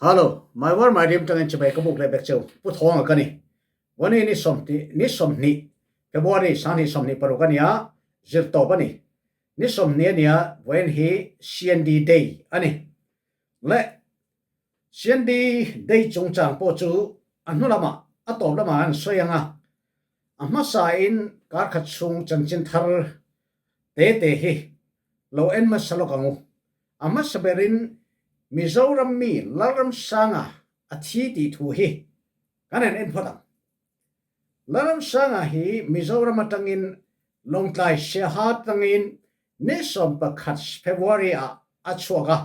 Hallo, my war my rim tangin chibai ka buk leh bek cheu Pu Thawnga ka ni. Vawni ni sawmhnih ni 20 February 2026 a nia, zirtawp a ni. Ni 20 a nia, vawiin hi CND Day a ni. Le CND Day chungchang pawh chu a hnu lamah a tawp lamah an sawi ang a, a hmasain kar khat chhung chanchin thar te te hi lo en hmasa lawk ang u. A hmasa berin Mizoram mi Lalramsanga a thi tih thu hi kan han en phawt ang. Lalramsanga hi Mizoram atangin Lawngtlai Siaha atangin ni 11 February ah a chhuak a.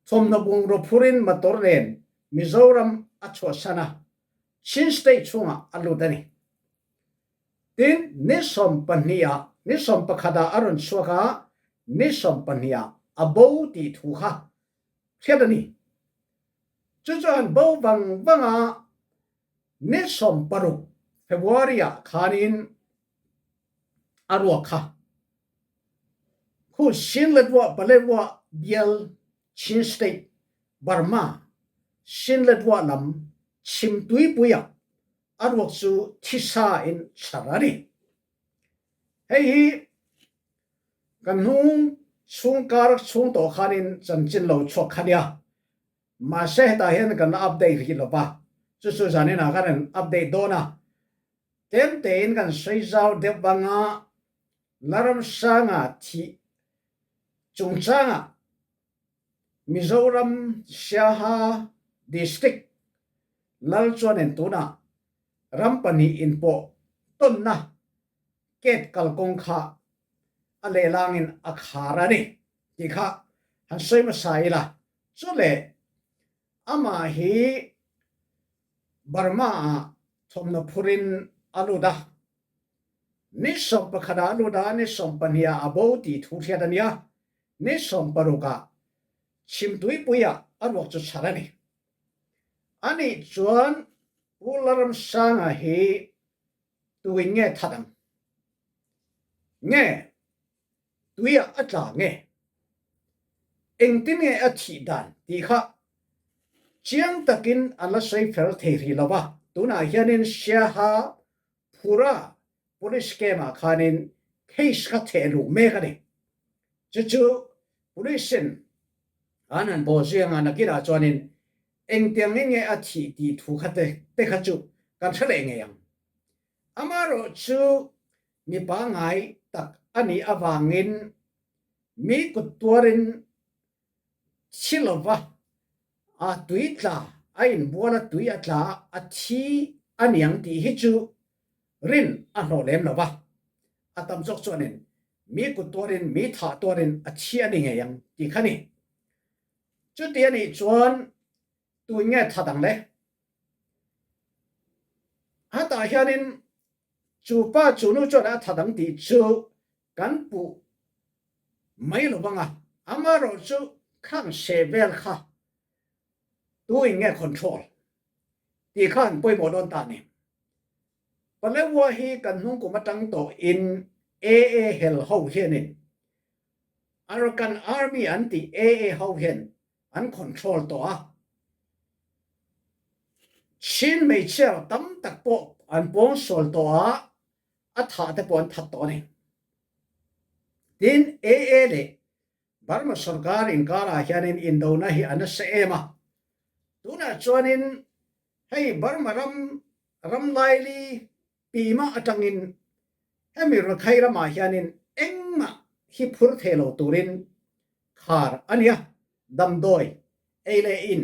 Thawmhnaw bungraw phurin motor nen Mizoram a chhuahsan a, Chin State chhungah a lut a ni. Tin, ni 12 ah, ni 11 ah a rawn chhuak a, ni 12 ah a bo tih thu kha hriat a ni. Chu chuan bo vang vang a, ni 16 February ah khanin a ruak kha khu Sinletwa Paletwa bial Chin State Burma Sinletwa lam Chhimtuipui ah a ruak chu thisa in chhar a ni. Hei hi kan hnung chhungkar chhung tawh khanin chanchin lo chhuak kha nia. Mahse hetah hian kan la update rih lo va, chu chu zaninah khan an update dawn a. Tlem tein kan sawi zau deuh vanga Laramsanga thih chungchangah Mizoram Siaha District lal chuanin tunah ram pahnih inpawh tawnna gate kalkawng kha a lehlangin a khar a ni tih kha han sawi hmasa ila. Chu leh amah hi Burma ah thawmhnaw phurin a lut a, Ni 11 ah a lut a, ni 12 ah a bo tih thu hriat a nia. Ni 16 ah Chhimtuipui ah a ruak chu chhar a ni. Anih chuan Pu Laramsanga hi tuin nge that ang? Nge tuiah a tla nge? Engtin nge a thih dan tih kha chiang takin an la sawi fel thei rih lo va. Tunah hianin Siaha Phura Police camp ah khanin case kha theh luh mek a ni. Chu chu Police in an han bawh zui anga nakinah chuanin engtiang in nge a thih tih thu kha te te kha chu kan hre leh ngei ang. Amaherawh chu mi pangngai tak a nih avangin mi kut tuarin Thi lova a tui tla a inbual a tui a tla a thi a niang tih hi chu rin a hlawh lem lo va, a tam zawk chuanin mi kut tuarin mi thah tuarin a thi a ni ngei ang tih kha ni. Chuti a nih chuan tui nge that ang le? Hetah hianin chu pa chu nu chuan a that ang tih chu kan puh mai lo vang a, amaherawh chu khang se vel kha tu in nge control tih kha an pawimawh dawn ta ni. Palewa hi kan hnung kum atang tawh in AA hel ho hianin Arakan Army an tih AA ho hian an control tawh a, Chin hmeichhia tam tak pawh an pawngsual tawh a, a thah te pawh an that tawh a ni. Tin, AA leh Burma sorkar inkarah hianin indona hi a nasa em a. Tunah chuanin hei Burma ram ram laili pima atangin hemi Rakhai ramah hianin engmah hi phur thei lo turin khar a nia, damdawi, ei leh in,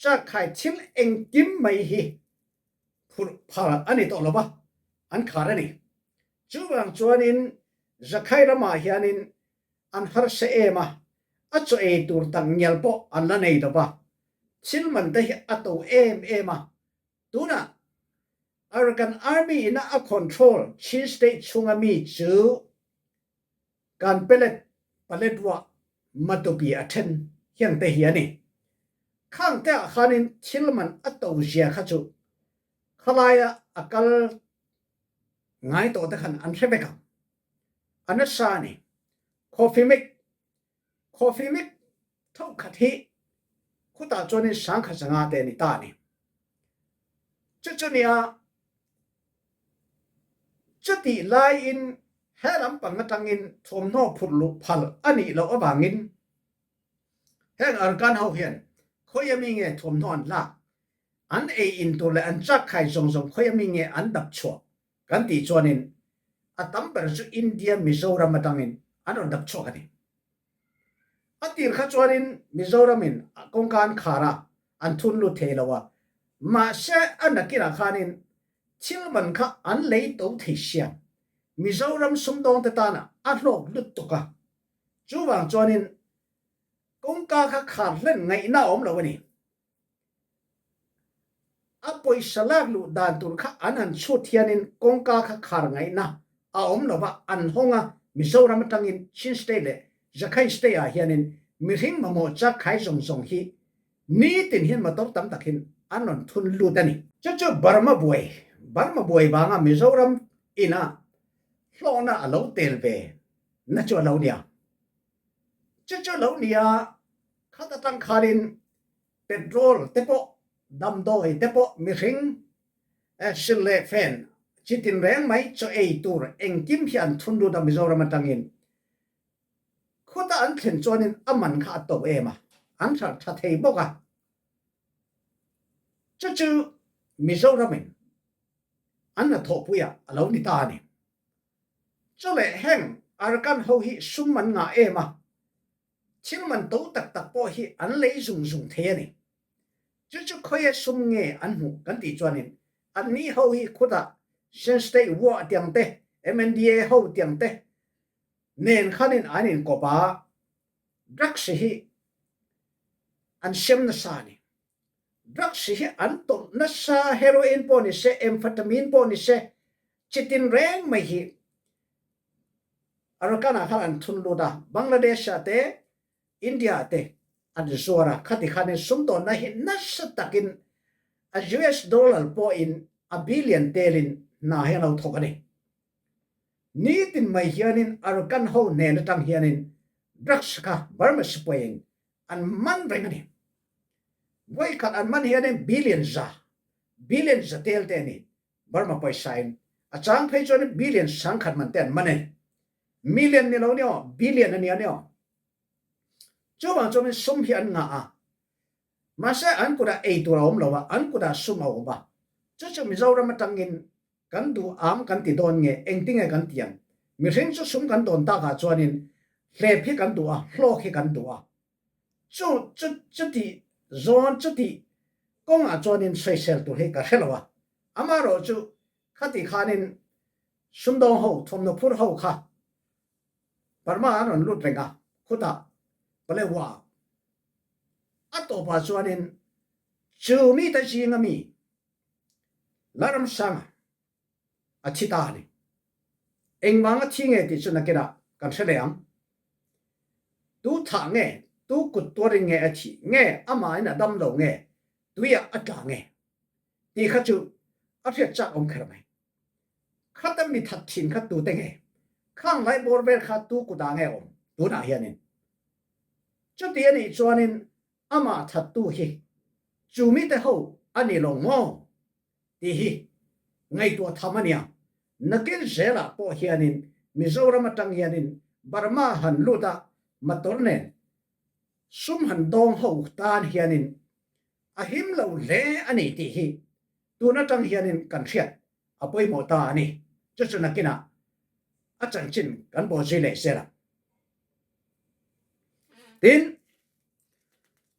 chakkhai thil engkim mai hi phurh phar a ni tawh lo va, an khar a ni. Chuvang chuanin Zakhai ramah hianin an harsa em a, a chaw ei tur tak ngial pawh an la nei lo va, thil man te hi a to em em a. Tunah Arakan Army ina a control Chin State chhunga mi chu kan pelet Paletwa Matupi a then hiang te hi a ni. Khang te ah khanin thil man a to zia kha chu khalaia a kal ngai tawh te khan an hre vek ang. A nasa a ni. Coffee mix Coffee mix tho khat hi. Khutah chuanin 1500 te a ni ta a ni. Chu chu nia, chutih laiin he lampang atangin thawmhnaw phurh luh phal a nih loh avangin heng Arakan ho hian khawi ami nge thawmhnaw an lak, an ei in tur leh an chak khai zawng zawng khawi ami nge an dap chhuah kan tih chuanin a tam ber chu India Mizoram atangin an rawn dap chhuak a ni. A tir kha chuanin Mizoramin kawngka an khar a, an thun lut thei lo a. Mahse a nakinah khanin thil man kha an lei to thei sia. Mizoram sumdawngte tana a hlawk lutuk a. Chuvang chuanin kawngka kha khar hlen ngaihna a awm lo a ni. A pawisa lak luh dan tur kha an han chhut hianin kawngka kha khar ngaihna a awm lo va, an hawng a, Mizoram atangin Chin State leh Jakhai State ah hianin mihring mamawh chak khai zawng zawng hi nitin hian motor tam tak hin an rawn thun lut a ni. Chu chu Burma buai, Burma buai vanga Mizoram ina hlawhna a lo tel ve na chu a lo nia. Chu chu lo nia khat atang khanin Petrol te pawh, damdawi te pawh mihring sil leh fen chi tinreng mai chaw ei tur engkim hi an thun lut a Mizoram atangin. Khuta an thlen chuanin a man kha a to em a, an hralh tha thei bawk a. Chu chu Mizoramin an hnathawhpuiah a lo ni ta a ni. Chaw leh heng Arakan ho hi sum an ngah em a, Thil man to tak tak pawh hi an lei zung zung thei a ni. Chu chu khawia sum nge an hmuh kan tih chuanin anni ho hi khutah Shan State War tiang te, MNDA ho tiang te nen khanin an inkawp a, drugs hi an siam nasa a ni. Drugs hi an tawlh nasa, heroin pawh ni se, amphetamine pawh ni se, chitin reng mai hi Arakan ah khan an thun lut a, Bangladesh ah te, India ah te an zuar a, khati khanin sumdawnna hi nasa takin a US dollar pawhin a billion telin hna hi an lo thawk a ni. Nitin mai hianin Arakan ho hnen atang hianin drugs kha Burma sipain an man reng a ni. Vawikhat an man hianin billion za, billion za tel te a ni. Burma pawisa in a chang phei chuan billion 10,000 man te an man e. Million ni lo ni aw, billion a nia ni aw. Chuvang chuan sum hi an ngah a. Mahse an kutah ei tur a awm lo a, an kutah sum a awm a. Chu chu Mizoram atangin kan duh am kan ti dawn nge, engtinge kan ti ang? Mihring chu sum kan dawn takah chuanin hlep hi kan duh a, hlawk hi kan duh a. Chu chu chuti zawn chuti kawngah chuanin sawisel tur hi ka hre lo a, amaherawh chu khati khanin sumdawng ho thawmhnaw phur ho kha Burma an rawn lut reng a, khutah Palewa a tawpah chuanin chu mite zinga mi Laramsanga a thi ta a ni. Engvanga thi nge tih chu nakinah kan hre leh ang. Tu thah nge, tu kut tuarin nge a thih nge, amahin a dam lo nge, tuiah a tla nge tih kha chu a hriat chak awm kher mai. Khata mi that thin kha tute nge? Khang lai bawr vel kha tu kutah nge awm tunah hianin? Chuti a nih chuanin amah thattu hi chu mite ho a ni lo maw? Tih hi ngaihtuah tham a nia. Nakin zelah pawh hianin Mizoram atang hianin Burma han lut a motor nen sum han dawng ho tan hianin a him lo hle a ni tih hi tun atang hianin kan hriat a pawimawh ta a ni. Chu chu nakinah a chanchin kan bawhzui leh zel ang. Tin,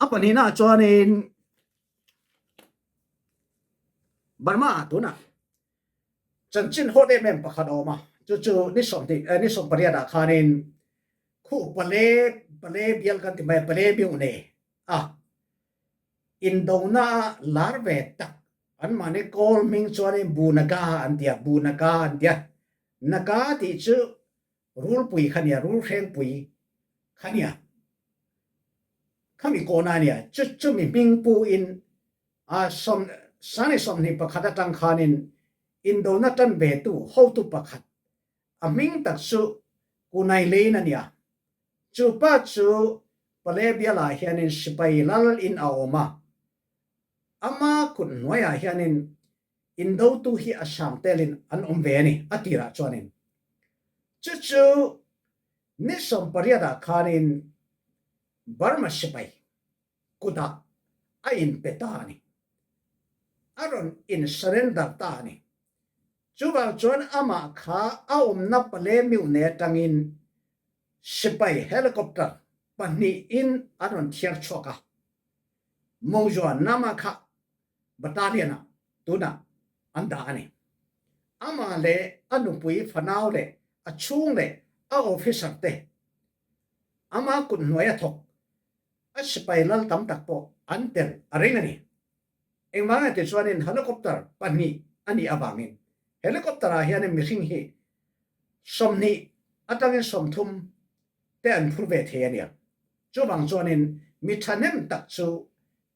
a pahnihnaah chuanin Burma ah tunah chanchin hawt em em pakhat a awm a, chu chu ni 20 ni 18 ah khanin khu pale pale bial kan ti mai a, pale biu nei a indona a lar ve tak anmahni kawl hming chuanin Bu Naga an ti a, Bu Naga an ti a, Naga tih chu Rulpui kha nia, rulhrengpui kha nia, khami kawna a nia, chu chumi hming pu in a sawm sani 21 atang khanin indona tan ve tu hotu pakhat a hming tak chu Kunai Lane a nia, chu pa chu. Pale bialah hianin sipai lal in a awm a, ama kut hnuaiah hianin indotu hi a sang telin an awm ve a ni, a tirah chuanin. Chu chu ni sawmpariatah khanin Burma sipai kutah a inpe ta a ni. A rawn in surrender ta a ni. Chuvang chuan amah kha a awmna Pale Mune atangin sipai helicopter pahnihin an rawn thiar chhuak a. Mawzua Nama kha battalion-ah tunah an dah a ni. Amah leh a nupui fanau leh a chhung leh a officer te ama kut hnuaia thawk a sipai lal tam tak pawh an tel a ring a ni. Engvang nge tichuanin helicopter pahnih a nih avangin helicopter-ah hianin mihring hi 20 atangin 30 te an phur ve thei a nia. Chuvang chuanin mi thahnem tak chu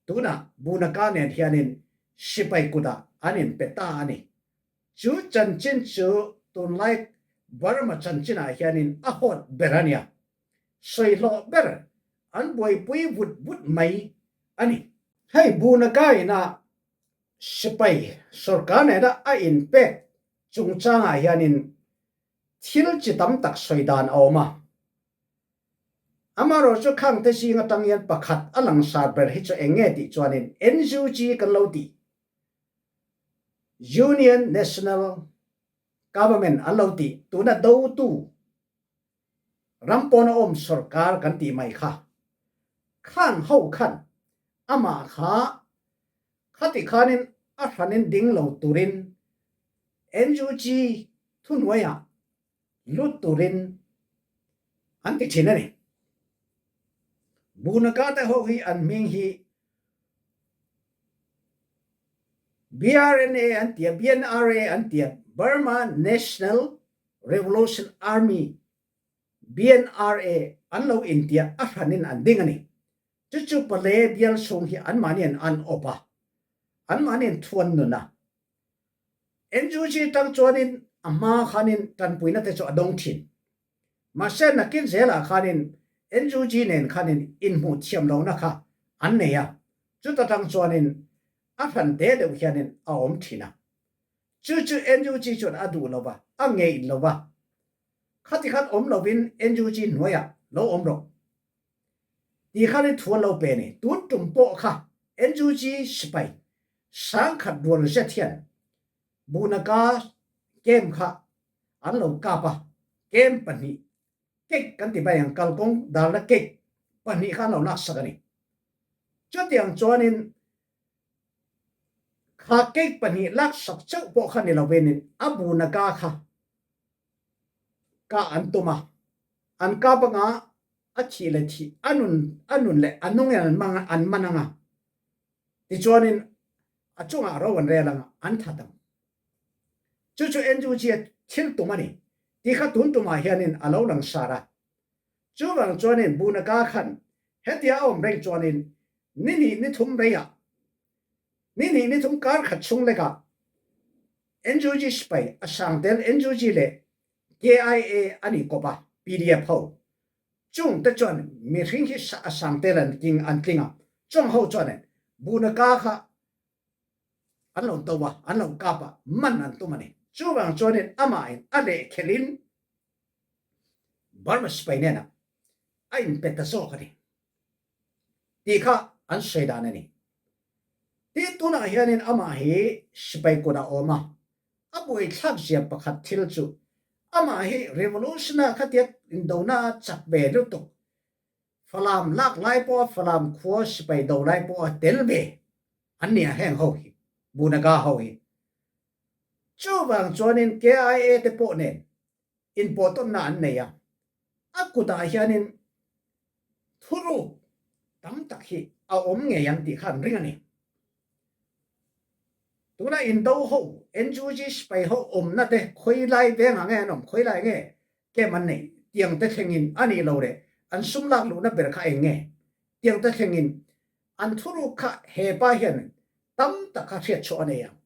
tunah Bunaka nen hianin sipai kutah an inpe ta a ni. Chu chanchin chu tunlai Burma chanchinah hianin a hawt ber a nia. Sawihlawh ber an buaipui vut vut mai a ni. Hei Bunaka ina sipai sorkar nena a inpek chungchangah hianin thil chi tam tak sawi dan a awm a. Amaherawhchu chu khangte zing atang hian pakhat a langsar ber hi chu eng nge tih chuanin NUG kan lo tih Union National Government an lo tih tuna dotu ram pawna awm sorkar kan tih mai kha khang ho khan amah kha khati khanin a hranin ding lo turin NUG thuhnuaiah lut turin an ti thin a ni. Bunaka te ho hi an hming hi BRNA an ti a, BNRA an ti a, Burma National Revolution Army, BNRA, an lo intia a hranin an ding a ni. Chu chu pale bial chhung hi anmahni an an awp a, anmahni an thuan nun a. NUG tang chuanin a hma khanin tanpuina te chu a dawng thin. Mahse nakin zelah khanin NUG nen khanin inhmuh thiam lohna kha an nei a, chuta tang chuanin a hran te deuh hianin a awm thin a. Chu chu NUG chuan a duh lo va, a ngeih lo va. Khati khan awm lovin NUG hnuaiah lo awm rawh. Ti khan in thu an lo pe ni. Tun tum pawh kha NUG sipai sangkhat rual zet hian Bunaka camp kha an lo kap a, camp pahnih cake kan ti mai ang, kalkawng dalna cake pahnih kha an lo laksak a ni. Chutiang chuanin kha cake pahnih laksak chauh pawh kha ni lovin a Bunaka kha kah an tum a, an kap anga a thih leh thih a nun a nun leh a nung in an mang an man anga tichuanin a chungah ro an rel anga an that ang. Chu chu NUG a thil tum a ni tih kha tun tumah hianin a lo lang sar a. Chuvang chuanin Bunaka khan hetia a awm reng chuanin ni hnih ni thum reiah Ni hnih ni thum kar khat chhung lekah NUG sipai a sang tel NUG leh KIA an inkawp a, PDF ho. Chung te chuan mihring hi a sang tel an tling an tling a, chung ho chuan Bunaka kha an lo do a, an lo kap a, man an tum a ni. Chuvang chuanin amahin a lehkhelhin Burma sipai nenah a inpe ta zawk a ni. Tih kha an sawi dan a ni. Tin, tunah hianin amah hi sipai kut a awm a, a buaithlak zia pakhat thil chu amah hi revolution-a khatia indona a chak ve lutuk, Falam lak lai pawha Falam khua sipai do lai pawha tel ve an ni a heng ho hi, Bunaga ho hi. Chuvang chuanin KIA te pawh nen inpawhtawnna an nei a, a kutah hianin thuruk tam tak hi a awm ngei ang tih kha an ring a ni. Tuna indo ho, NUG sipai ho awmna te khawi lai vengah nge an awm, khawi lai nge camp an neih tiang te thlengin a nih lo leh an sum lak luhna ber kha eng nge tiang te thlengin an thuruk kha hepa hian tam tak kha hriatchhuah a nei ang.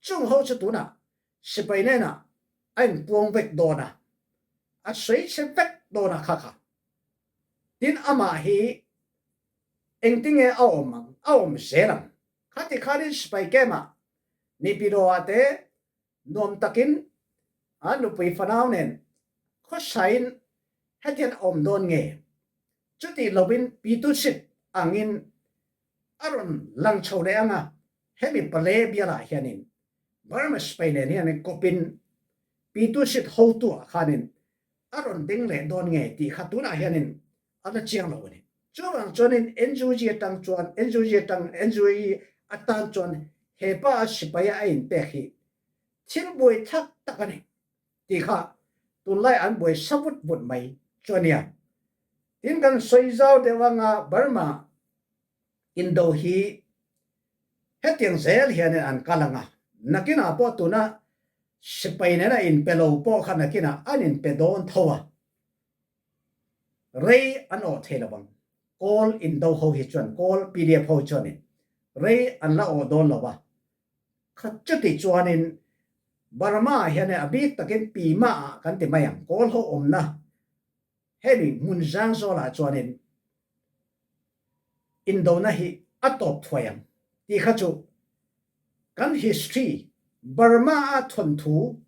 Chung ho chu tunah sipai nenah a inpuang vek dawn a, a sawi chhe vek dawn a kha kha. Tin amah hi Engtinge a awm ang? A awm zel ang. Khati khanin sipai camp ah Nipido ah te nuam takin a nupui fanau nen khawsain hetian a awm dawn nge? Chutih lovin Pitusit angin a rawn lang chho leh ang a, hemi Pale bialah hianin Burma sipai nen hianin kawpin Pitusit hotu ah khanin a rawn ding leh dawn nge tih kha tunah hianin a la chiang lo a ni. Chuvang chuanin NUG atang chuan NUG atang NUG atan chuan he pa a sipai a inpek hi thil buai thlak tak a ni tih kha tunlai an buai sa vut vut mai chu a nia. Tin kan sawi zau deuh anga Burma indo hi hetiang zel hianin an kal anga nakinah pawh tuna sipai nena inpe lo pawh kha nakinah an inpe dawn tho a. Rei an awh thei lo ang. Kawl indo ho hi chuan, Kawl pdf ho chuanin rei an la awh dawn lo a. Kha chuti chuanin Burma ah hian a bik takin Pima ah kan ti mai ang, Kawl ho awmna hemi hmun zang zawlah chuanin indona hi a tawp thuai ang tih kha chu kan history Burma a thawnthu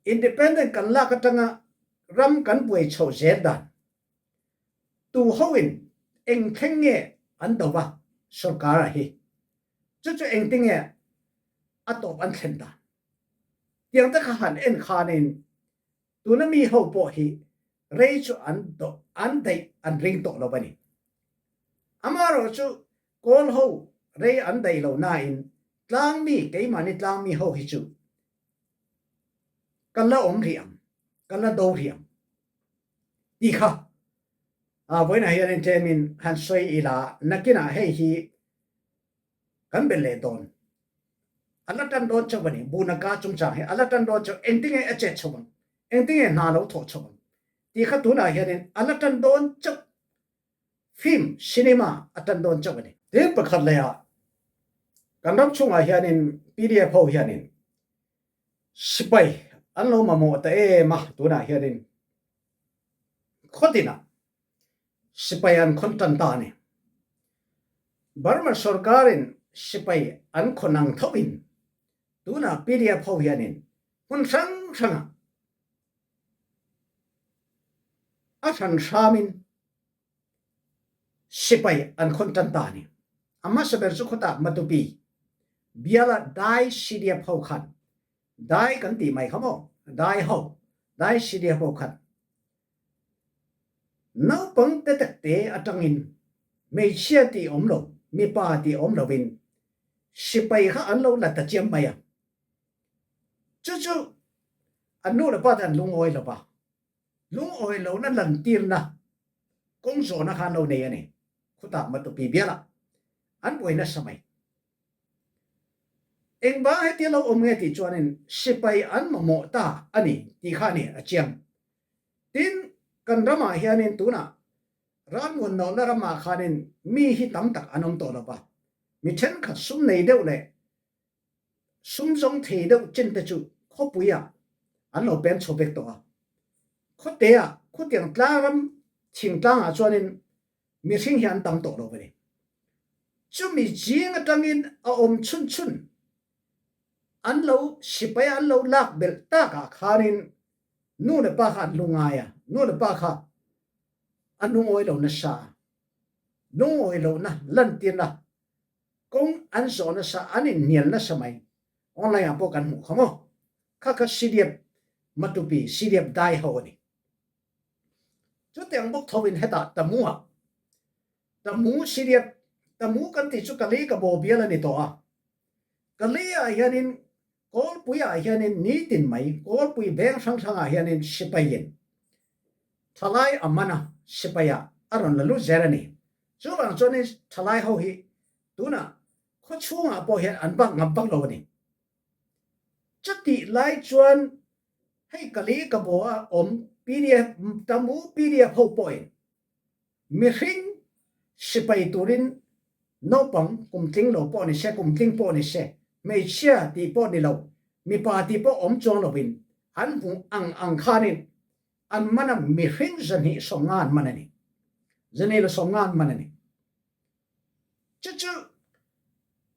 Independent kan lak atanga ram kan buai chhoh zel dan tu hoin eng thleng nge an do va sorkar ah hi chu chu engtinge a tawp an thlen dan tiang te kha han en khanin tuna mi ho pawh hi rei chu an do an daih an ring tawh lo a ni. Amaherawhchu kawl ho rei an daih lo nain tlangmi keimahni tlangmi ho hi chu Ka la awm rih ang, ka la do rih ang tih kha vawiinah hianin tlemin han sawi ila nakinah hei hi kan belh leh dawn. A la tan dawn chauh a ni, Bunaka chungchang hi a la tan dawn chauh, engtinge a chet chho ang, engtinge hna lo thawh chho ang tih kha tunah hianin a la tan dawn chauh. Film, cinema, a tan dawn chauh a ni. Tin, pakhat lehah kan ram chhungah hianin pdf ho hianin sipai an lo mamawh ta em a, tunah hianin khawtinah sipai an khawn tan ta a ni. Burma sorkarin sipai an khawn ang thoin tunah pdf ho hianin hmun hrang hrangah A hran hramin sipai an khawn tan ta a ni. A hmasa ber chu khawtah Matupi biala Dai CDF ho khan, Dai kan tih mai kha maw, Dai ho, Dai CDF ho khan naupang te takte atangin hmeichhia tih awm lo, mipa tih awm lovin sipai kha an lo la ta chiam mai a. Chu chu an nu leh pa te an lungawi lo va, lungawi lohna lantirna kawng zawhna kha an lo nei a ni. Khutah Matupi bialah an buai nasa mai. Engvang hetia lo awm nge tih chuanin sipai an mamawh ta a ni tih kha a ni a chiang. Tin, kan ramah hianin tunah ralmuan lohna ramah khanin mi hi tam tak an awm tawh lo va, mi thenkhat sum nei deuh leh Sum zawng thei deuh chen te chu khawpuiah an lo pem chho vek tawh a. Khawteah khutiang tlangram thingtlangah chuanin mihring hi an tam tawh lo a ni. Chumi zing atangin a awm chhun chhun an lo sipai an lo lak belh takah khanin nu leh pa kha an lungngai a, nu leh pa kha an lungawi lo nasa a, lungawi lohna lantirna Kawng an zawh nasa, an inhnial nasa mai. Online ah pawh kan hmuh kha maw? Kha kha CDF Matupi, CDF Dai ho a ni. Chutiang bawk tho in hetah Tamu ah, Tamu CDF, Tamu kan tih chu Kali ka bo bial a ni tawh a. Kali ah hianin Kawlpui ah hianin nitin mai, Kawlpui veng hrang hrang ah hianin sipai in thalai a man a, sipai ah a rawn la lut zel a ni. Chuvang chuanin thalai ho hi tunah khaw chhungah pawh hian an bak ngam vak lo a ni. Chutih lai chuan hei ka li ka bo a awm pdf tamu pdf ho pawhin mihring sipai turin naupang kum tling lo pawh ni se kum tling pawh ni se hmeichhia tih pawh ni lo mipa tih pawh awm chuang lovin an hmuh ang ang khanin An man a, mihring 250 an man a ni. 250 an man a ni. Chu chu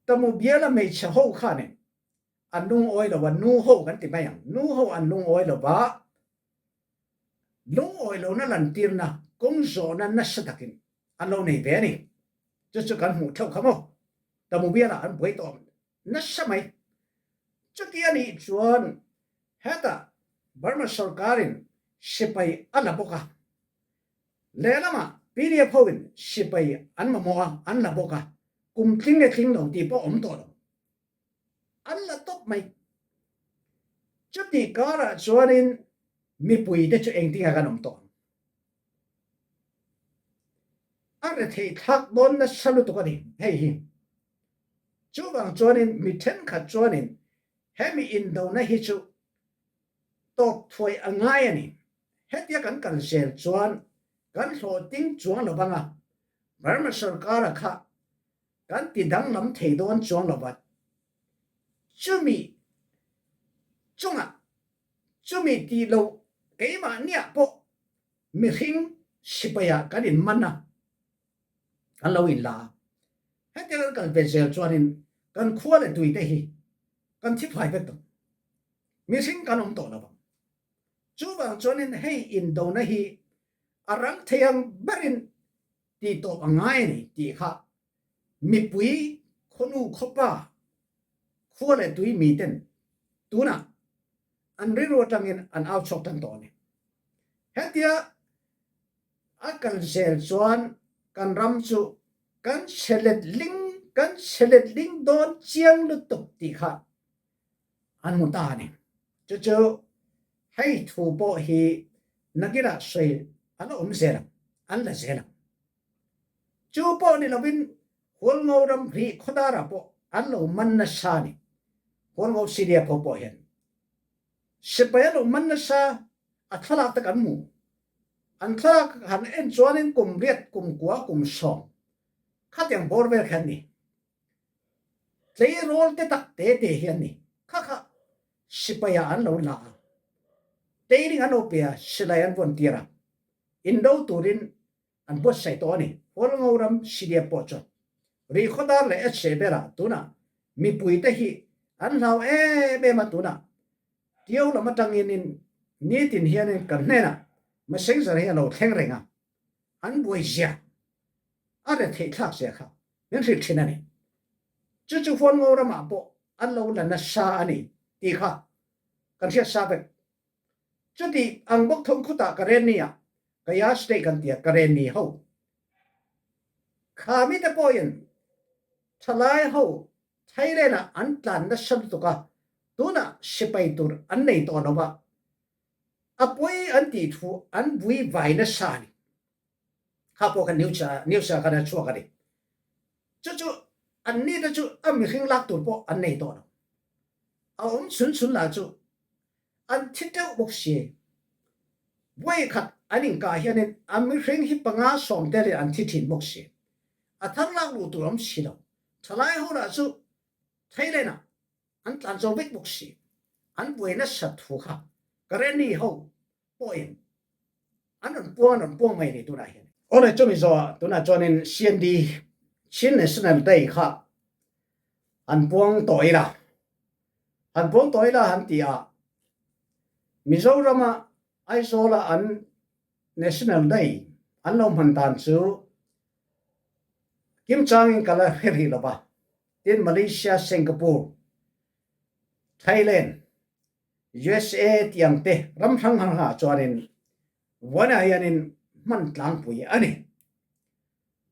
Tamu biala hmeichhe ho khanin an lungawi lo a, nu ho kan ti mai ang, nu ho an lungawi lo va, lungawi lohna lantirna kawng zawhna nasa takin an lo nei ve a ni. Chu chu kan hmuh theuh kha maw? Tamu bialah an buai tawh nasa mai. Chuti a nih chuan hetah Burma sorkarin sipai a la bawk a, lehlamah PDF hoin sipai an mamawh a, an la bawk a, kum tling leh tling lo tih pawh awm tawh lo. An la tawp mai. Chutih karah chuanin mipuite chu engtinga kan awm tawh ang? A retheih thlak dawn nasa lutuk a ni hei hi. Chuvang chuanin mi thenkhat chuanin hemi indona hi chu tawp thuai a ngai a ni. Hetia kan kal zel chuan kan hlawhting chuang lo vang a, Burma sorkara kha kan ti danglam thei dawn chuang lo vat. Chumi chungah chumi tih loh keimahniah pawh mihring sipaiah kan inman a, kan lo inla a. Hetiang kan kal ve zel chuanin kan khua leh tuite hi kan thi fai vek tawh. Mihring kan awm tawh lo vang. Chuvang chuanin hei indona hi a rang thei ang berin tih tawp a ngai a ni tih kha mipui khawnu khawpa khua leh tui miten tunah an rilru atangin an au chhuak tan tawh a ni. Hetia a kal zel chuan kan ram chu kan chhe let ling kan chhe let ling dawn chiang lutuk tih kha an hmu ta a ni. Chu chu hei thu pawh hi nakinah sawi a la awm zel ang, an la zel ang. Chu pawh ni lovin Hualngo ram ri khawdarah pawh an lo man nasa a ni. Hualngo CDF ho pawh hian sipai an lo man nasa a thlalak te kan hmu. An thlalak han en chuanin kum riat, kum kua, kum sawm khatiang bawr vel kha an ni. Tleirawl te tak te te hi an ni. Kha kha sipaiah an lo la a, training an lo pe a, silai an vawn tir a, indo turin an buatsaih tawh a ni. Hualngo ram CDF pawh chuan Rihkhawdar leh HC berah tunah mipuite hi an hlau em em a, tunah Tio lam atangin in nitin hianin kan hnenah messenger hi a lo thleng reng a, an buai zia a retheih thlak zia kha min hrilh thin a ni. Chu chu Hualngo ramah pawh an lo la nasa a ni tih kha kan hriat sa vek. Chuti ang bawk thawm khutah Karenni ah Kaya State kan tia Karenni ho kha mite pawhin thalai ho Thailand ah an tlan nasa lutuk a, tunah sipai tur an nei tawh lo va, a pawi an tih thu an vui vai nasa a ni. Kha pawh kha news ah news ah khan a chhuak a ni. Chu chu an ni te chu a mihring lak tur pawh an nei tawh lo. A awm chhun chhun lah chu an thi teuh bawk si. Vawi khat an inkah hianin a mihring hi panga sawm telin an thi thin bawk si. A thar lak luh tur awm si lo. Thalai ho lah chu Thailand ah an tlan zo vek bawk si. An buai nasat thu kha Karenni ho pawhin an rawn puang an rawn puang mai a ni tunah hian. Awle chumi zawhah tunah chuanin CND Chin National Day kha han puang tawh ila, han puang tawh ila han ti a, Mizorama Aizawla an National Day an lo hman dan chu kimchangin ka la hre rih lo va, tin Malaysia, Singapore, Thailand, USA tih ang te ram hrang hrang ah chuanin Vuanah hianin hman tlangpui a ni.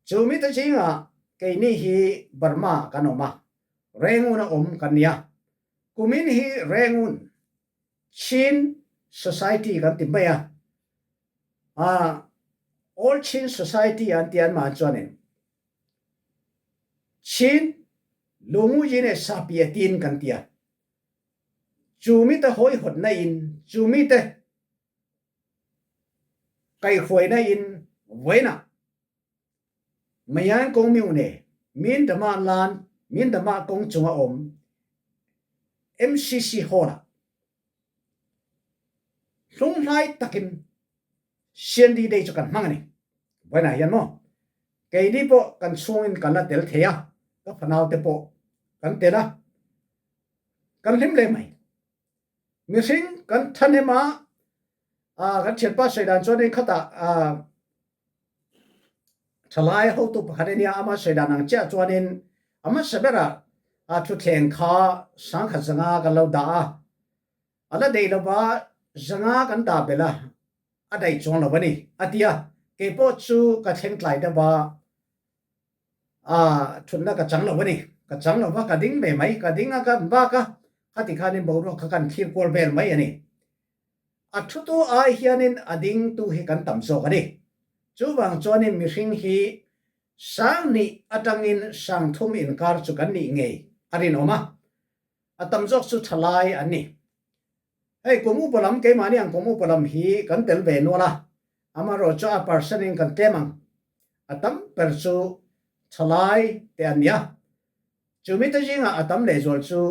Chu mite zingah keini hi Burma kan awm a, Rangoon a awm kan ni a. Kumin hi Rangoon Chin Society kan ti mai a, ah All Chin Society an ti an mah chuanin Chin Lunguyin e Sapia tin kan ti a. Chu mite hawihawtna in, chu mite kaihhruaina in vawiinah Mayan kawng miune Mindama lan Mindama kawng chunga awm MCC Hall-ah hlunghlai takin CND Day chu kan hmang a ni. Vawiinah hian maw? Keini pawh kan chhungin kan la tel thei a, ka fanau te pawh kan tel a, kan hlim leh mai. Mihring kan thahnem a, kan thianpa sawi dan chuanin khatah thalai hotu pakhat a nia, ama sawi dan ang chiah chuanin a hmasa berah thutthleng kha sangkhat zanga kan lo dah a, a la deih lova zanga kan dah belh a, a daih chuang lo a ni, a ti a. Kei pawh chu ka thleng tlai deuh a, aa thutna ka chang lo a ni. Ka chang lo va, ka ding ve mai, ka ding a, ka vak a, khati khanin boruak kha kan thlir kual vel mai a ni. A thutu ai hianin a dingtu hi kan tam zawk a ni. Chuvang chuanin mihring hi sang hnih atangin sang thum inkar chu kan nih ngei a rinawm a, a tam zawk chu thalai an ni. Hei kum upa lam keimahni ang kum upa lam hi kan tel ve nual a, amaherawh chu a percent in kan tlem ang. A tam ber chu thalai te an nia. Chumi te zingah a tam lehzual chu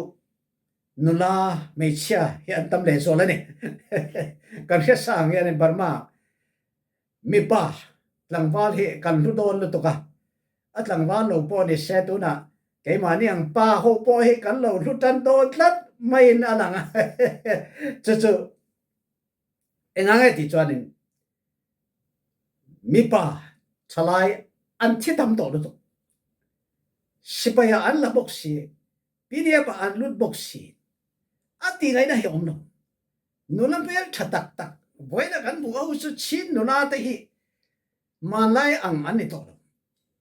nula hmeichhia hi an tam lehzual a ni. Kan hre sa ang hianin Burma Mipa tlangval hi kan hlu dawn lutuk a, a tlangval lo pawh ni se tunah keimahni ang pa ho pawh hi kan lo hlu tan dawn tlat maiin a lang a, chu chu engang nge tih chuanin mipa thalai an thi tam tawh lutuk, sipai ah an la bawk si, PDF ah an lut bawk si, a tih ngaihna hi a awm lo. Nula hmel tha tak tak vawiina kan hmuh ho chu Chin nula te hi hmanlai ang an ni tawh lo.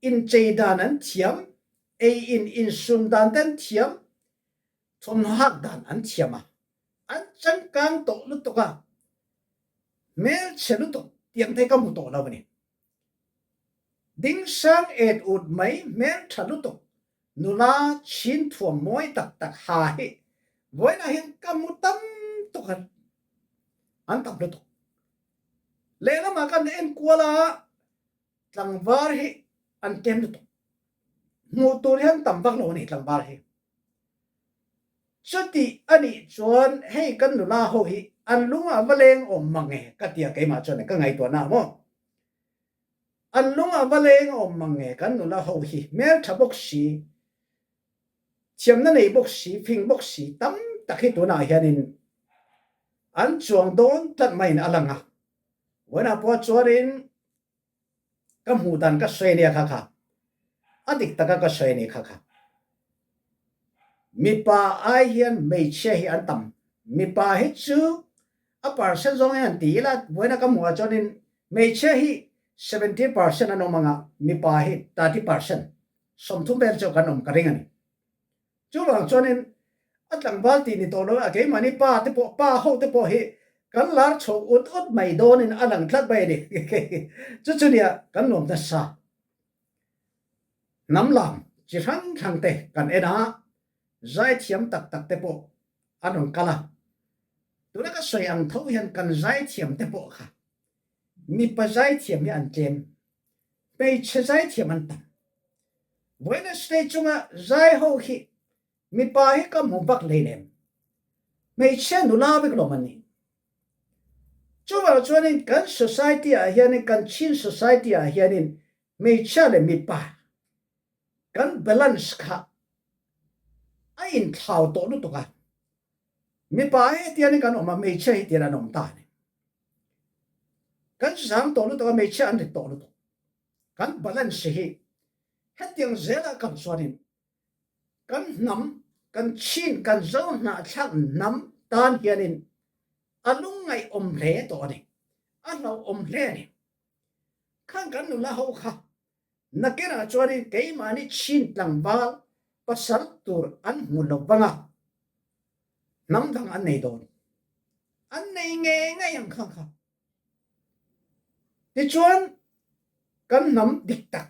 Inchei dan an thiam, ei in insum dan te an thiam, thawmhnaw hak dan an thiam a, an changkang tawh lutuk a, hmelchhe lutuk tiang te ka hmu tawh lo a ni. Dingsang et ut mai hmeltha lutuk nula chin thuam mawi tak tak ha hi vawiinah hian ka hmu tam tuk a, an tam lutuk. Lehlamah kan en kual a, tlangval hi an tlem lutuk. Hmuh tur hian tam vak lo a ni tlangval hi. Chuti a nih chuan hei kan nula ho hi an lung a va leng awm mang e ka tia keimah chuan ka ngaihtuahna maw. An lung a va leng awm mang e kan nula ho hi hmeltha bawk si, thiamna nei bawk si, fing bawk si tam tak hi tunah hianin an chuang dawn tlat maiin a lang a. Vawiinah pawh chuanin Ka hmuh dan ka sawi ania kha kha. A dik taka ka sawi ani kha kha. Mipa ai hian hmeichhia hi an tam. Mipa hi chu a percent zawng hian ti ila vawiina ka hmuh ah chuanin hmeichhia hi 70% an awm anga mipa hi 30% 30 vel chu kan awm ka ring a ni. Chuvang chuanin a tlangval tih ni tawh lo a keimahni pa te pawh pa ho te pawh hi kan lar chho ut ut mai dawnin a lang tlat mai a ni. Chu chu nia kan nuam nasa. Hnam lam chi hrang hrang te kan en a, zaithiam tak tak te pawh an rawn kal a. Tuna ka sawi ang tho hian kan zaithiam te pawh kha mipa zaithiam hi an tlem. Hmeichhe zaithiam an tam. Wednesday chunga zai ho hi mipa hi ka hmu vak hleinem. Hmeichhia nula vek lawm an ni. Chuvang chuanin kan society ah hianin kan Chin society ah hianin hmeichhia leh mipa kan balance kha a inthlau tawh lutuk a. Mipa hi hetianin kan awm a, hmeichhia hi tian an awm ta a ni. Kan zang tawh lutuk a, hmeichhia an rit tawh lutuk. Kan balance hi hetiang zela kal chuanin kan hnam, kan chin, kan zo hnahthlak hnam tan hianin a lungngaihawm hle tawh a ni, a hlauhawm hle a ni. Khang kan nula ho kha nakinah chuanin keimahni chin tlangval pasal tur an hmu lo vang a, hnam dang an nei dawn. An nei ngei ngei ang khang kha. Tichuan, kan hnam dik tak,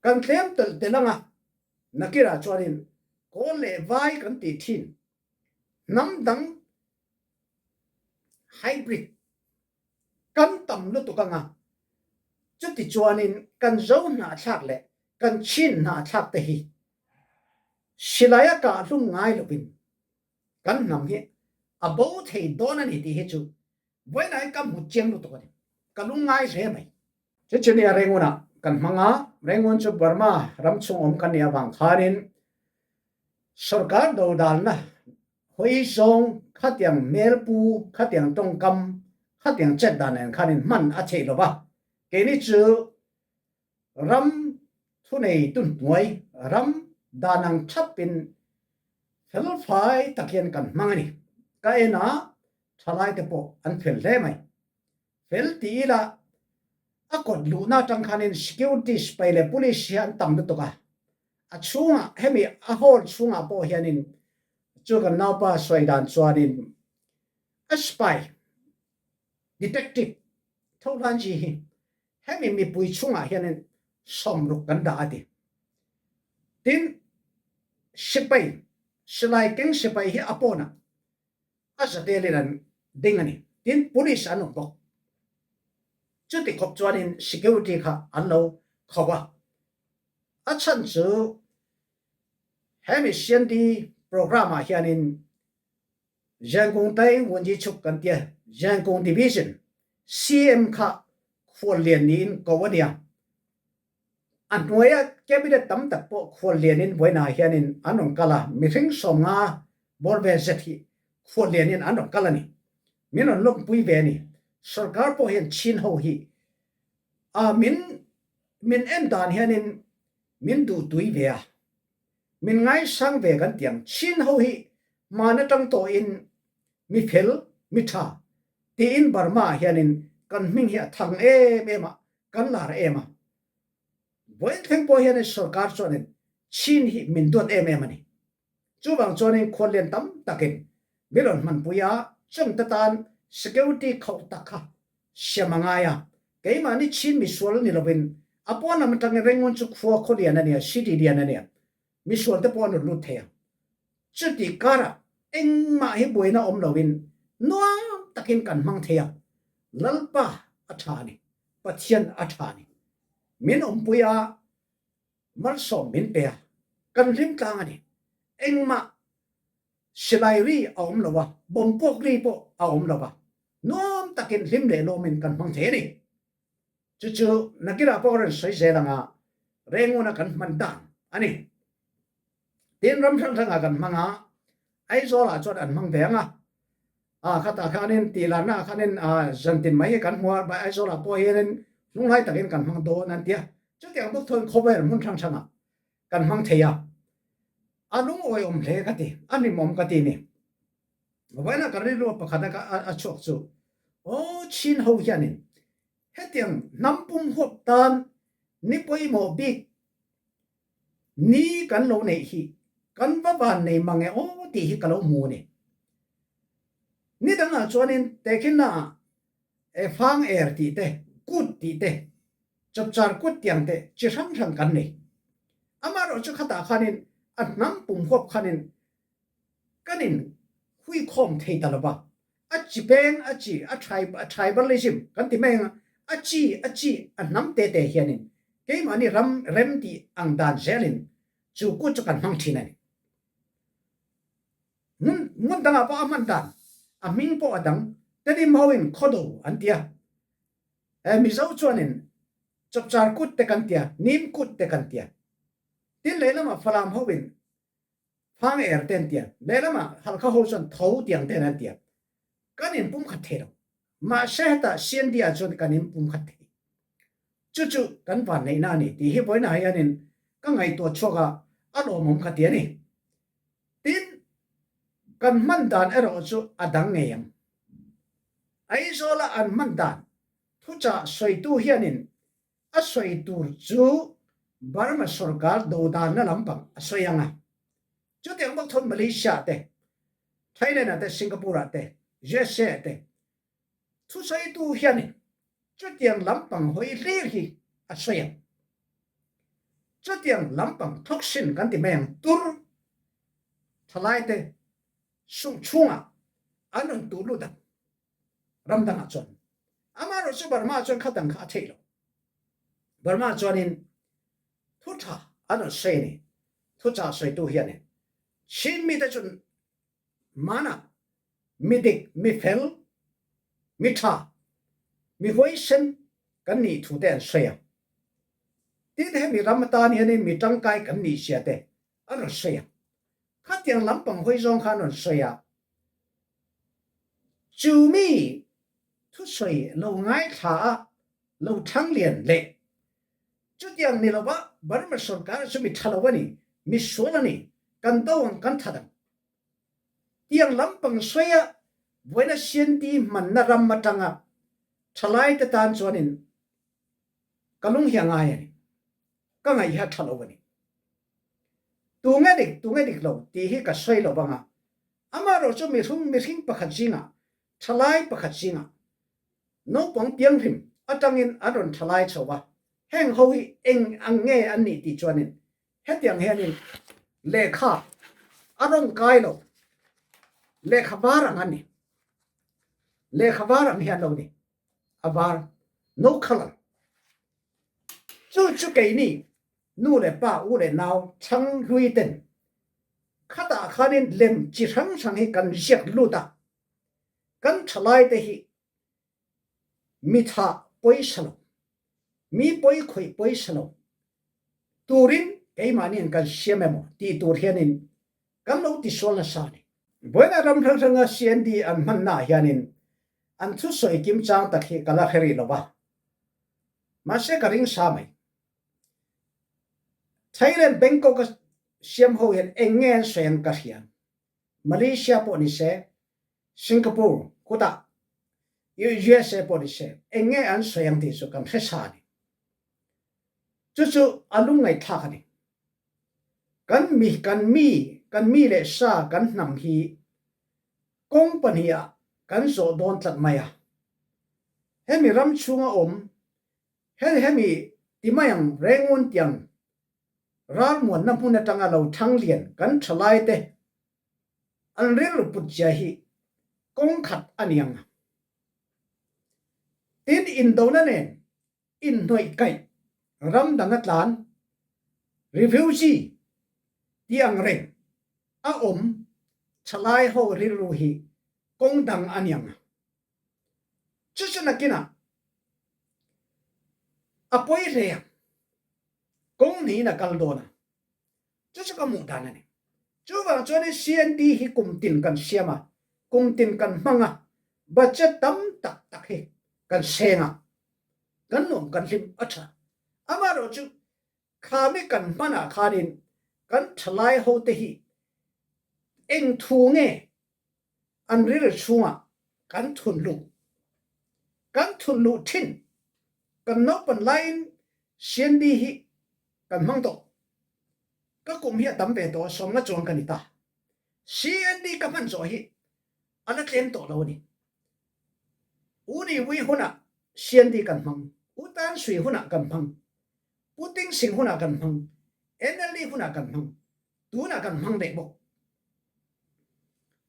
kan tlem telh telh anga nakirah chuanin kawl leh vai kan tih thin hnam dang hybrid kan tam lutuk anga chuti chuanin kan zo hnahthlak leh kan chin hnahthlak te hi silai a kah hlum ngai lovin Kan hnam hi a bo thei dawn a ni tih hi chu vawiinah hian ka hmu chiang lutuk a ni. Ka lungngai hle mai. Chu chu nia Rengunah kan hmang a, Rangoon chu Burma ram chhung awm kan nih avang khanin sorkar dodalna hawi zawng khatiang hmelpu, khatiang tawngkam, khatiang chet dan nen khanin hman a theih lo va. Keini chu ram thunei tu hnuai ram dan ang thapin felfai tak hian kan hmang a ni. Ka en a, thalai te pawh an fel hle mai. Fel ti ila a kawt luhna atang khanin security sipai leh police hi an tam lutuk a, a chhungah hemi a hall chhungah pawh hianin chu kan naupa sawi dan chuanin a spy detective tho hlan chi hi hemi mipui chhungah hianin sawmruk kan dah a ti. Tin, sipai silai keng sipai hi a pawnah a zatelin an ding a ni. Tin, police an awm bawk. Chuti khawp chuanin security kha an lo kho a. A chhan chu hemi CND programme ah hianin Zengkung Tai Wunji Chuk kan tia, Zengkung Division CM kha khuallian niin ko a nia. A hnuaia cabinet tam tak pawh khuallianin vawiinah hianin an rawn kal a, mihring 50 bawr vel zet hi khuallianin an rawn kal a ni. Min rawn lawmpui ve a ni. Sorkar pawh hian chin ho hi a min min en dan hianin min duhtui ve a, min ngaisang ve kan ti ang. Chin ho hi hman atang tawhin mi fel, mi tha tiin Burma ah hianin kan hming hi a thang em em a, Kan lar em a. Vawiin thleng pawh hianin sorkar chuanin chin hi min duat em em a ni. Chuvang chuanin khuallian tam takin mi rawn hmanpui a, chungte tan security khauh tak kha siam a ngai a. Keimahni chin misual ni lovin a pawn lam atangin Rangoon chu khua khawlian a nia, city lian a nia, misual te pawh an rawn lut thei a. Chuti karah engmah hi buaina awm loin nuam takin kan hmang thei a, Lalpa a tha a ni, Pathian a tha a ni. Min awmpui a, malsawm min pe a, kan hlim tlang a ni. Engmah silai ri a awm lo a, bomb puak ri pawh a awm lo a, nuam takin hlim leh lawmin kan hmang thei a ni. Chu chu nakinah pawh ka rawn sawi zel anga Renguna kan hman dan a ni. Tin ram hrang hrangah kan hmang a, Aizawlah chuan an hmang ve ang a. A khatah khanin tihlarna ah khanin zantin mai hi kan hmu a, Aizawlah pawh hianin hnunglai takin kan hmang dawn an ti a. Chutiang bawk chuan khawvel hmun hrang hrangah kan hmang thei a. A lungawiawm hle ka ti, a hlimawm ka ti ni. Vawiinah ka rilru pakhat a chhuak chu, Aw Chin ho hianin hetiang hnam pum huap tan ni pawimawh bik ni kan lo neih hi kan va van nei mang e aw tih hi ka lo hmu a ni. Ni dangah chuanin tehkhinna ah e fang er tih te, kut tih te, chapchar kut tiang te chi hrang hrang kan nei. Amaherawhchu khatah khanin a hnam pum huap khanin Kan in huikhawm thei ta lo va, a chi peng, a chi, a a tribalism kan ti mai ang a, a chi, a chi, a hnam te te hianin keimahni ram rem tih ang dan zelin chu kut chu kan hmang thin a ni. Hmun hmun dangah pawh a hman dan, a hming pawh a dang, Tedim hoin khawdo an ti a, Mizo chuanin chawpchar kut te kan ti a, nim kut te kan ti a, tin lehlamah Falam hoin Phang er te an ti a, lehlamah Halkha ho chuan tho tiang ten an ti a, kan inpumkhat thei lo. Mahse hetah CND ah chuan kan inpumkhat thei. Chu chu kan vanneihna a ni tih hi vawiinah hianin ka ngaihtuah chhuak a, a lawmawm ka ti a ni. Tin, kan hman dan erawh chu a dang ngei ang. Aizawla an hman dan thuchah sawitu hianin A sawi tur chu Burma sorkar dodanna lampang a sawi ang a. Chutiang bawk chuan Malaysia te, Thailand ah te, Singapore ah te, USA ah te thusawitu hianin chutiang lampang hawi hlir hi a sawi ang. Chutiang lampang toxin kan ti mai ang tur thalai te chhungah an rawn tuh lut ang. Ram dangah chuan. Amaherawh chu Burma chuan kha dang kha a theih lo. Burma chuanin thu tha an rawn sawi a ni. Thu cha sawitu hianin Chin mite chu mana mi dik, mi fel, mi tha, mi huaisen kan nih thu te an sawi a. Tin, hemi ram atan hianin mi tangkai kan nih sia te an rawn sawi a. Khatiang lampang hawi zawng kha an rawn sawi a. Chu mi thusawi lo ngaithla a lo thang lian leh chutiang ni lova Burma sorkar chu mi tha lo a ni, mi sual a ni, kan do ang kan that ang tiang lampang sawi a vawiina CND hmanna ram atanga thalaite tan chuanin Ka lung hi a ngai a ni. Ka ngaih hi a tha lo a ni. Tunge dik, tunge dik lo tih hi ka sawi lo vang a. Amaherawh chu mihring, mihring pakhat zingah, thalai pakhat zingah, naupang pianghlim atangin an rawn thalai chho va, heng ho hi eng ang nge an nih tih chuanin hetiang hianin lehkha a rawn kai lo, lehkha var ang an ni. Lehkha var ang hi an lo ni. a var no colour. Chu chu keini nu leh pa, u leh nau chhang hlui ten khatah khanin lem chi hrang hrang hi kan ziak lut a, kan thalai te hi mi thah pawisa lo, mi pawi khawih pawisa lo turin keimahniin kan siam emaw tih tur hianin Kan lo tisual nasa a ni. Vawiina ram hrang hranga CND an hmannaah hianin an thusawi kimchang tak hi ka la hre rih lo va. Mahse ka ring sa mai. Thailand Bangkok a siam ho hian eng nge an sawi ang ka hria. Malaysia pawh ni se, Singapore kutah USA pawh ni se eng nge an sawi ang tih chu kan hre sa a ni. Chu chu a lungngaihthlak a ni. Kan mi, kan mi, kan mi leh sa kan hnam hi kawng pahniha kan zawh dawn tlat mai a. Hemi ram chhunga awm, he hemi ti mai ang Rengun tiang ralmuanna hmun atanga lo thang lian kan thalaite an rilru put zia hi kawng khat a ni ang a. Tin, indona nen inhnawih kaih ram dang a tlan, refugee, tih ang reng a awm thalai ho rilru hi kawng dang a niang a. Chu chu nakinah a pawi hle ang. Kawng niin a kal dawn a. Chu chu ka hmuh dan a ni. Chuvang chuanin CND hi kum tin kan siam a, kum tin kan hmang a, budget tam tak tak hi kan seng a, kan nuam kan hlim a tha. Amaherawh chu khami kan hmanah khanin kan thalai hote hi eng thu nge an rilru chhungah kan thun luh kan thun luh thin kan naupan laiin CND hi kan hmang tawh. Ka kum hi a tam ve tawh a, sawmna chuan ka ni ta. CND ka hman zawh hi a la tlem tawh lo a ni. U Ni Wi hunah CND kan hmang, U Tan Sui hunah kan hmang, Pu Ting Sing hunah kan hmang, NLD hunah kan hmang, tunah kan hmang leh bawk.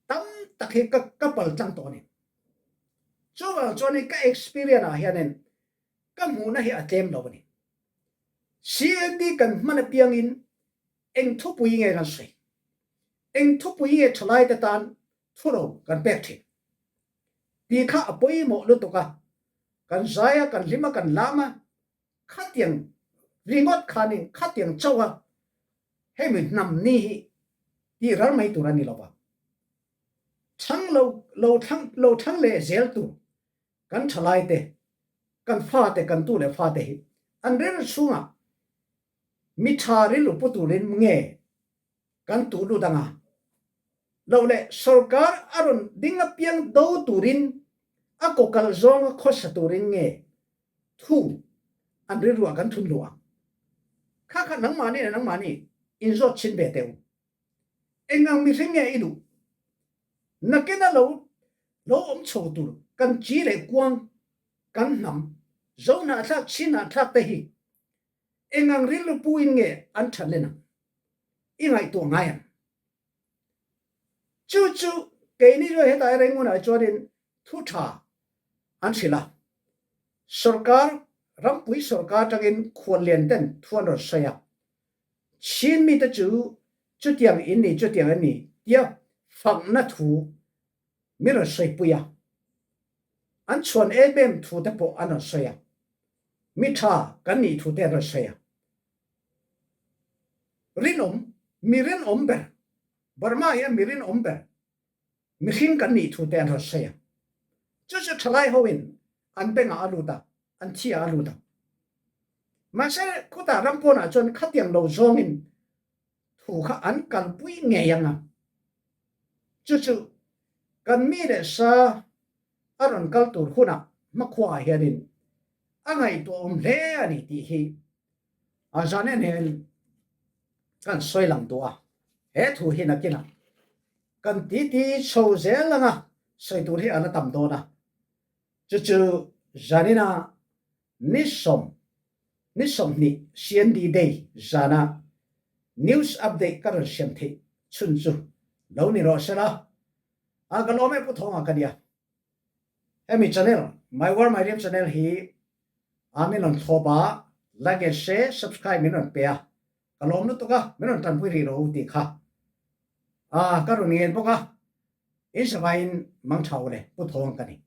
Tam tak hi ka ka pal tlang tawh a ni. Chuvang chuanin ka experience ah hianin ka hmuhna hi a tlem lo a ni. CND kan hman apiangin eng thupui nge kan sawi? Eng thupui nge thalaite tan thuro kan pek thin? Tih kha a pawimawh lutuk a, kan zai a, kan hlim a, kan lam a, khatiang ringawt khanin khatiang chauh a hemi hnam ni hi tih ral mai tur a ni lo va. Chhang lo lo thlang lo thlang leh zel tur kan thalaite, kan fate, kan tu leh fate hi an rilru chhungah mi tha rilru pu turin nge kan tuh lut anga lo leh sorkar a rawn ding apiang do turin a kaw kal zawnga khawsa turin nge thu an rilruah kan thun luh ang. Kha kha nangmahni leh nangmahni inzawt chhin ve teh u. Engang mihring nge i duh? Nakina lo lo awm chho tur kan chi leh kuang kan hnam zo hnahthlak chhin hnahthlak te hi engang rilru pu in nge an that len ang? I ngaihtuah ngai ang. Chu chu keini chu hetlai Rengunah chuanin thu tha an hrilh a. Sorkar, rampui sorkar atangin khuallian ten thu an rawn sawi a. Chin mite chu chutiang in ni, chutiang an ni tia fakna thu min rawn sawipui a. An chhuan em em thu te pawh an rawn sawi a. Mi tha kan nih thu te an rawn sawi a. Rinawm, mi rinawm ber, Burma hian mi rinawm ber mihring kan nih thu te an rawn sawi a. Chu chu thalai hoin an bengah a lut a, an thi ah a lut a. Mahse khutah ram pawnah chuan khatiang lo zawngin thu kha an kalpui ngei ang a. Chu chu kan mi leh sa a rawn kal tur hunah hmakhua ah hianin a ngaihtuahawm hle a ni tih hi a zan en hian kan sawi lang duh a. He thu hi nakinah kan titi chho zel anga sawi tur hi a la tam dawn a. Chu chu zanina ni sawm ni 20 CND Day zana news update ka rawn siam theih chhun chu lo ni rawh sela. A ka lawm e Pu Thawnga ka nia. Hemi channel My World My Dream channel hi a min rawn thlawp a, like and share, subscribe min rawn pe a, ka lawm lutuk a, min rawn tanpui rih rawh u tih kha a ka rawn ngen bawk a, in savaiin mang tha u le Pu Thawnga ka ni.